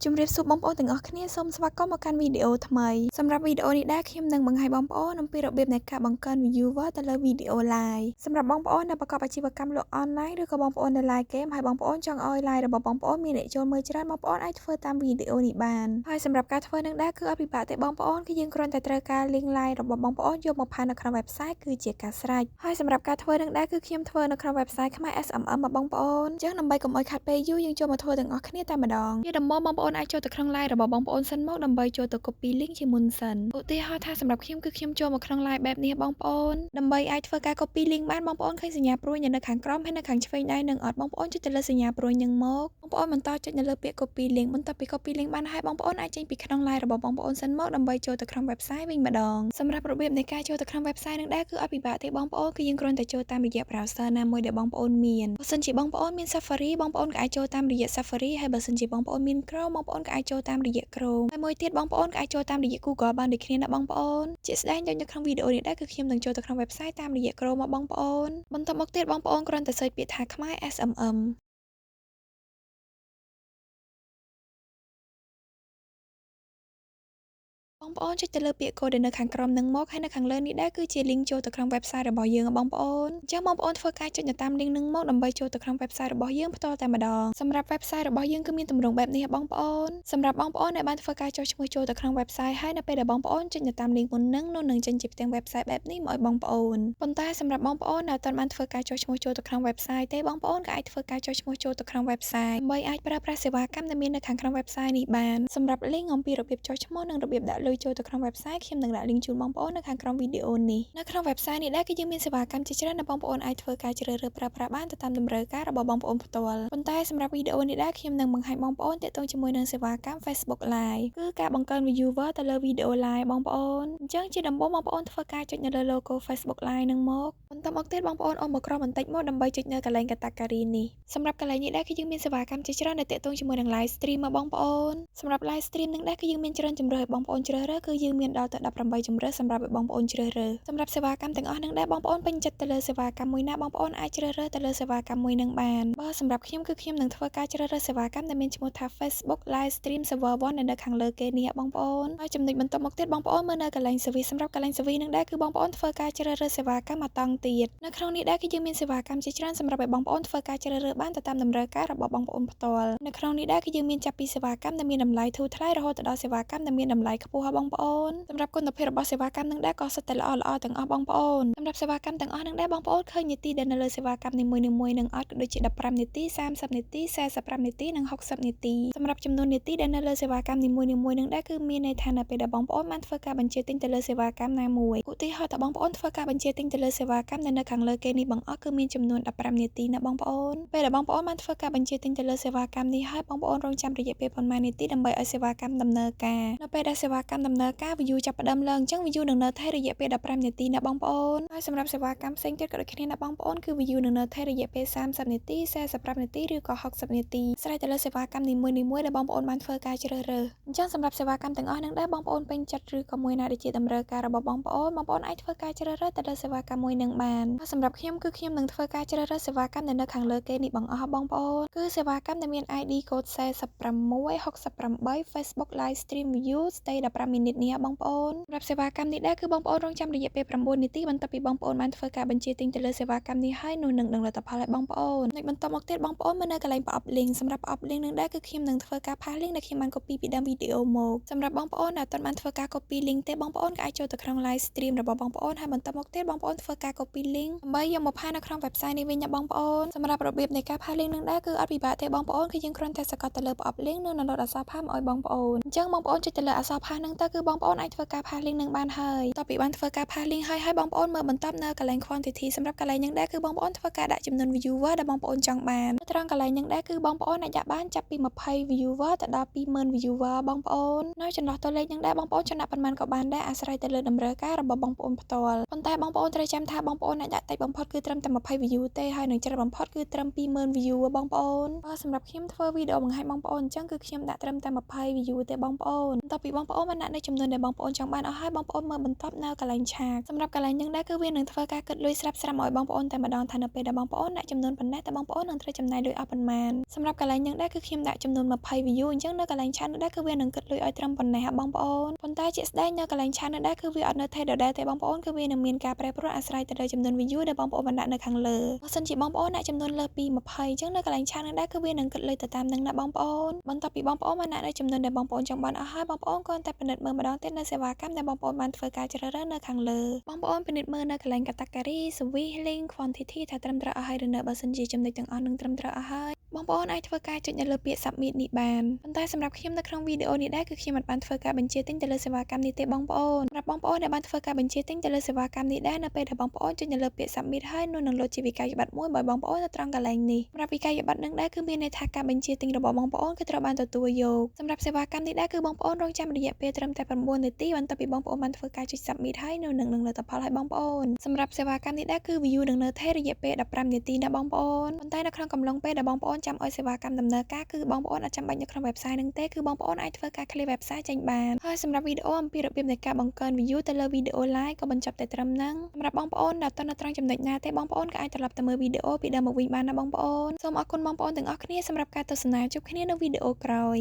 ជំរាបសួរបងប្អូនទាំងអស់គ្នាសូមស្វាគមន៍មកកាន់វីដេអូថ្មីសម្រាប់វីដេអូនេះដែរខ្ញុំនឹងបង្ហាញបងប្អូនអំពីរបៀបនៃការបង្កើន viewer ទៅលើវីដេអូ live សម្រាប់បងប្អូនដែលប្រកបអាជីវកម្មលក់ online ឬក៏បងប្អូនដែល live game ហើយបងប្អូនចង់ឲ្យ live របស់បងប្អូនមានអ្នកចូលមើលច្រើនបងប្អូនអាចធ្វើតាមវីដេអូនេះបានហើយសម្រាប់ការធ្វើនឹងដែរគឺអត់ពិបាកទេបងប្អូនគឺយើងគ្រាន់តែត្រូវការ link live របស់បងប្អូនយកមកផាសនៅក្នុង website គឺជាការស្រេចហើយសម្រាប់ការធ្វើនឹងដែរគឺខ្ញុំធ្វើនៅក្នុង website ខ្មែរ SMM មកបងប្អូនអញ្ចឹងដើម្បីកុំឲ្យខាត់ពេលយូរយើងចូលមកធ្វើទាំងអស់គ្នាតែម្ដងជាដំបូងបងប្អូនអាចចូលទៅក្នុង live របស់បងប្អូនសិនមកដើម្បីចូលទៅ copy link ជាមុនសិនឧទាហរណ៍ថាសម្រាប់ខ្ញុំគឺខ្ញុំចូលមកក្នុង live បែបនេះបងប្អូនដើម្បីអាចធ្វើការ copy link បានបងប្អូនឃើញសញ្ញាព្រួយនៅខាងក្រោមហើយនៅខាងឆ្វេងដៃនឹងអត់បងប្អូនចុចទៅលើសញ្ញាព្រួយនឹងមកបងប្អូនបន្តចុចនៅលើពាក្យ copy link បន្ទាប់ពី copy link បានហើយបងប្អូនអាចចេញពីក្នុង live របស់បងប្អូនសិនមកដើម្បីចូលទៅក្នុង website វិញម្ដងសម្រាប់របៀបនៃការចូលទៅក្នុង website នឹងដែរគឺអត់ពិបាកទេបងប្អូនគឺយើងគ្រាន់តែចូលតាមរយៈ browser ណាមួយដែលបងប្អូនមានបើសិនជាបងប្អូនមាន Safari បងប្អូនក៏អាចចូលតាមរយៈ Safari ហើយបើសិនជាបងប្អូនមាន Chrome បងប្អូនក៏អាចចូលតាមរយៈ Chrome ហើយមួយទៀតបងប្អូនក៏អាចចូលតាមរយៈ Google បានដូចគ្នាណាបងប្អូនជាក់ស្ដែងដូចនៅក្នុងវីដេអូនេះដែរគឺខ្ញុំនឹងចូលទៅក្នុង website តាមរយៈ Chrome មកបងប្អូនបន្ទាប់មកទៀតបងប្អូនគ្រាន់តែ search ពាក្យថាខ្មែរ SMM បងប្អូនចុចទៅលើពាក្យកូដដែលនៅខាងក្រោមនឹងមកហើយនៅខាងលើនេះដែរគឺជា link ចូលទៅក្នុង website របស់យើងបងប្អូនអញ្ចឹងបងប្អូនធ្វើការចុចទៅតាម link នឹងមកដើម្បីចូលទៅក្នុង website របស់យើងផ្ទាល់តែម្ដងសម្រាប់ website របស់យើងគឺមានទម្រង់បែបនេះបងប្អូនសម្រាប់បងប្អូនដែលបានធ្វើការចុះឈ្មោះចូលទៅក្នុង website ហើយនៅពេលដែលបងប្អូនចុចទៅតាម link មុននឹងនោះនឹងចេញជាផ្ទាំង website បែបនេះមកឲ្យបងប្អូនប៉ុន្តែសម្រាប់បងប្អូនដែលអត់ទាន់បានធ្វើការចុះឈ្មោះចូលទៅក្នុង website ទេបងប្អូនក៏អាចធ្វើការចុះឈ្មោះចូលទៅក្នុង website ដើម្បីអាចប្រើប្រាស់សេវាកម្មដែលមាននៅខាងក្នុង website នេះបានសម្រាប់ link អំពីរបៀបចុះឈ្មោះនិងរបៀបដាក់លុយចូលទៅក្នុង website ខ្ញុំនឹងដាក់ link ជូនបងប្អូននៅខាងក្រោមវីដេអូនេះនៅក្នុង website នេះដែរគឺយើងមានសេវាកម្មជាច្រើនដែលបងប្អូនអាចធ្វើការជ្រើសរើសប្រើប្រាស់បានទៅតាមតម្រូវការរបស់បងប្អូនផ្ទាល់ប៉ុន្តែសម្រាប់វីដេអូនេះដែរខ្ញុំនឹងបង្ហាញបងប្អូនទាក់ទងជាមួយនឹងសេវាកម្ម Facebook Live គឺការបង្កើន viewer ទៅលើវីដេអូ live បងប្អូនអញ្ចឹងជាដំបូងបងប្អូនធ្វើការចុចនៅលើ logo Facebook Live នឹងមកបន្តមកទៀតបងប្អូនអូសមកក្រោមបន្តិចមកដើម្បីចុចនៅកន្លែង category នេះសម្រាប់កន្លែងនេះដែរគឺយើងមានសេវាកម្មជាច្រើនដែលទាក់ទងជាមួយនឹង live stream មកបងប្អូនសម្រាប់ live stream នឹងដែរគឺយើងមានច្រើនជម្រើសឲ្យបងប្អូនជ្រើសរើសគឺយើងមានដល់ទៅ18ជម្រើសសម្រាប់ឲ្យបងប្អូនជ្រើសរើសសម្រាប់សេវាកម្មទាំងអស់នឹងដែរបងប្អូនពេញចិត្តទៅលើសេវាកម្មមួយណាបងប្អូនអាចជ្រើសរើសទៅលើសេវាកម្មមួយនឹងបានបើសម្រាប់ខ្ញុំគឺខ្ញុំនឹងធ្វើការជ្រើសរើសសេវាកម្មដែលមានឈ្មោះថា Facebook Live Stream Server 1នៅខាងលើគេនេះបងប្អូនហើយចំណុចបន្ទាប់មកទៀតបងប្អូនមើលនៅកន្លែង service សម្រាប់កន្លែង service នឹងដែរគឺបងប្អូនធ្វើការជ្រើសរើសសេវាកម្មមួយតង់ទៀតនៅក្នុងនេះដែរគឺយើងមានសេវាកម្មជាច្រើនសម្រាប់ឲ្យបងប្អូនធ្វើការជ្រើសរើសបានទៅតាមតម្រូវការរបស់បងប្អូនផ្ទាល់នៅក្នុងនេះដែរគឺយើងមានចាប់ពីសេវាកម្មដែលមានតម្លៃធូរថ្លៃរហូតដល់សេវាកម្មដែលមានតម្លៃខ្ពស់បងប្អូនសម្រាប់គុណភាពរបស់សេវាកម្មនឹងដែរក៏សុទ្ធតែល្អល្អទាំងអស់បងប្អូនសម្រាប់សេវាកម្មទាំងអស់នឹងដែរបងប្អូនឃើញនាទីដែលនៅលើសេវាកម្មនីមួយៗនឹងអត់ក៏ដូចជា15នាទី30នាទី45នាទីនិង60នាទីសម្រាប់ចំនួននាទីដែលនៅលើសេវាកម្មនីមួយៗនឹងដែរគឺមានន័យថានៅពេលដែលបងប្អូនបានធ្វើការបញ្ជាទិញទៅលើសេវាកម្មណាមួយឧទាហរណ៍តើបងប្អូនធ្វើការបញ្ជាទិញទៅលើសេវាកម្មដែលនៅខាងលើគេនេះបង្អស់គឺមានចំនួន15នាទីណាបងប្អូនពេលដែលបងប្អូនបានធ្វើការបញ្ជាទិញទៅលើសេវាកម្មនេះហើយបងប្អូនរងចាំរយៈពេលប៉ុន្មាននាទីដើម្បីឲ្យសេវាកម្មដំណើរការនៅពេលដែលសេវាកម្មដំណើរការ view ចាប់ផ្ដើមឡើងអញ្ចឹង view នឹងនៅថេររយៈពេល15នាទីណាបងប្អូនហើយសម្រាប់សេវាកម្មផ្សេងទៀតក៏ដូចគ្នាណាបងប្អូនគឺ view នឹងនៅថេររយៈពេល30នាទី45នាទីឬក៏60នាទីស្រេចទៅលើសេវាកម្មនីមួយៗដែលបងប្អូនបានធ្វើការជ្រើសរើសអញ្ចឹងសម្រាប់សេវាកម្មទាំងអស់នឹងដែរបងប្អូនពេញចិត្តឬក៏មួយណាដែលជាតម្រូវការរបស់បងប្អូនបងប្អូនអាចធ្វើការជ្រើសរើសទៅលើសេវាកម្មមួយនឹងបានហើយសម្រាប់ខ្ញុំគឺខ្ញុំនឹងធ្វើការជ្រើសរើសសេវាកម្មដែលនៅខាងលើគេនេះបង្អស់បងប្អូនគឺសេវាកម្មដែលមាន ID កូដ4668 Facebook Live Stream View stay 15 minute នេះបងប្អូនសម្រាប់សេវាកម្មនេះដែរគឺបងប្អូនរងចាំរយៈពេល9នាទីបន្ទាប់ពីបងប្អូនបានធ្វើការបញ្ជាទិញទៅលើសេវាកម្មនេះហើយនោះនឹងដឹងលទ្ធផលឲ្យបងប្អូននៅបន្តមកទៀតបងប្អូនមើលនៅកន្លែងប្រអប់ link សម្រាប់ប្រអប់ link នឹងដែរគឺខ្ញុំនឹងធ្វើការ paste link ដែលខ្ញុំបាន copy ពីដើមវីដេអូមកសម្រាប់បងប្អូនដែលអត់ទាន់បានធ្វើការ copy link ទេបងប្អូនក៏អាចចូលទៅក្នុង live stream របស់បងប្អូនហើយបន្តមកទៀតបងប្អូនធ្វើការ copy link ដើម្បីយកមក paste នៅក្នុង website នេះវិញណាបងប្អូនសម្រាប់របៀបនៃការ paste link នឹងដែរគឺអត់ពិបាកទេបងប្អូនគឺយើងគ្រាន់តែសង្កត់ទៅលើប្រអប់ link និង download អក្សរ paste មកឲ្យបងប្អូនអញ្ចឹងបងប្អូនចុចទៅលើអក្សរ paste ហ្នឹងទៅគឺបងប្អូនអាចធ្វើការ paste link នឹងបានហើយតទៅពីបានធ្វើការ paste link ហើយហើយបងប្អូនមើលបន្តនៅកន្លែង quantity សម្រាប់កន្លែងហ្នឹងដែរគឺបងប្អូនធ្វើការដាក់ចំនួន viewer ដែលបងប្អូនចង់បានត្រង់កន្លែងហ្នឹងដែរគឺបងប្អូនអាចដាក់បានចាប់ពី20 viewer ទៅដល់20000 viewer បងប្អូននៅចន្លោះតួលេខហ្នឹងដែរបងប្អូនចំណាក់ប៉ុន្មានក៏បានដែរអាស្រ័យទៅលើតម្រូវការរបស់បងប្អូនផ្ទាល់ប៉ុន្តែបងប្អូនត្រូវចាំថាបងប្អូនអាចដាក់តិចបំផុតគឺត្រឹមតែ20 view ទេហើយនឹងច្រើនបំផុតគឺត្រឹម20000 view បងប្អូនបើសម្រាប់ខ្ញុំធ្វើវីដេអូបង្ហាញបងប្អូនអញ្ចឹងគឺខ្ញុំដាក់ត្រឹមតែ20 view ទេបងប្អូនបន្ទាប់ពីបងប្អូនបាន ដាក់នៅចំនួនដែលបងប្អូនចង់បានអស់ហើយបងប្អូនមើលបន្ទាប់នៅកន្លែង charge សម្រាប់កន្លែងហ្នឹងដែរគឺវានឹងធ្វើការគិតលុយស្រាប់ស្រាប់មកឲ្យបងប្អូនតែម្ដងថានៅពេលដែលបងប្អូនដាក់ចំនួនប៉ុណ្ណេះតើបងប្អូននឹងត្រូវចំណាយលុយអស់ប៉ុន្មានសម្រាប់កន្លែងហ្នឹងដែរគឺខ្ញុំដាក់ចំនួន20 view អញ្ចឹងនៅកន្លែង charge នោះដែរគឺវានឹងគិតលុយឲ្យត្រឹមប៉ុណ្ណេះបងប្អូនប៉ុន្តែជាក់ស្ដែងនៅកន្លែង charge នោះដែរគឺវាអត់នៅថេរដដែលទេបងប្អូនគឺវានឹងមានការប្រែប្រួលអាស្រ័យទៅលើចំនួន view ដែលបងប្អូនបានដាក់នៅខាងលើបើសិនជាបងប្អូនដាក់ចំនួនលើសពី20អញ្ចឹងនៅកន្លែង charge នោះដែរគឺវានឹងគិតលុយទៅតាមនឹងណាបងប្អូនបន្ទាប់ពីបងប្អូនបានដាក់នៅចំនួនដែលបងប្អូនចង់បានអស់ហើយបងប្អូនគ្រាន់តែពិនិត្យមើលម្ដងទៀតនៅសេវាកម្មដែលបងប្អូនបានធ្វើការជ្រើសរើសនៅខាងលើបងប្អូនពិនិត្យមើលនៅកន្លែង category service link quantity ថាត្រឹមត្រូវអស់ហើយឬនៅបើសិនជាចំណុចទាំងអស់នឹងត្រឹមត្រូវអស់ហើយបងប្អូនអាចធ្វើការចុចនៅលើពាក្យ submit នេះបានប៉ុន្តែសម្រាប់ខ្ញុំនៅក្នុងវីដេអូនេះដែរគឺខ្ញុំមិនបានធ្វើការបញ្ជាទិញទៅលើសេវាកម្មនេះទេបងប្អូនសម្រាប់បងប្អូនដែលបានធ្វើការបញ្ជាទិញទៅលើសេវាកម្មនេះដែរនៅពេលដែលបងប្អូនចុចនៅលើពាក្យ submit ហើយនោះនឹងលោតជាវិក័យប័ត្រមួយបើបងប្អូននៅត្រង់កន្លែងនេះសម្រាប់វិក័យប័ត្រនឹងដែរគឺមានន័យថាការបញ្ជាទិញរបស់បងប្អូនគឺត្រូវបានទទួលយកសម្រាប់សេវាកម្មនេះដែរគឺបងប្អូនរងចាំរយៈពេលត្រឹមតែ9នាទីបន្ទាប់ពីបងប្អូនបានធ្វើការចុច submit ហើយនោះនឹងលទ្ធផលឲ្យបងប្អូនសម្រាប់សេវាកម្មនេះដែរគឺ view នឹងនៅថេររយៈពេល15នាទីណាបងប្អូនប៉ុន្តែនៅក្នុងកំឡុងពេលដែលបងប្អូនចាំឲ្យសេវាកម្មដំណើរការគឺបងប្អូនអត់ចាំបាច់នៅក្នុង website នឹងទេគឺបងប្អូនអាចធ្វើការ clear website ចេញបានហើយសម្រាប់វីដេអូអំពីរបៀបនៃការបង្កើន view ទៅលើវីដេអូ live ក៏បញ្ចប់តែត្រឹមហ្នឹងសម្រាប់បងប្អូនដែលតនៅត្រង់ចំណុចណាទេបងប្អូនក៏អាចត្រឡប់ទៅមើលវីដេអូពីដើមមកវិញបានណាបងប្អូនសូមអរគុណបងប្អូនទាំងអស់គ្នាសម្រាប់ការទស្សនាជួបគ្នានៅវីដេអូក្រោយ។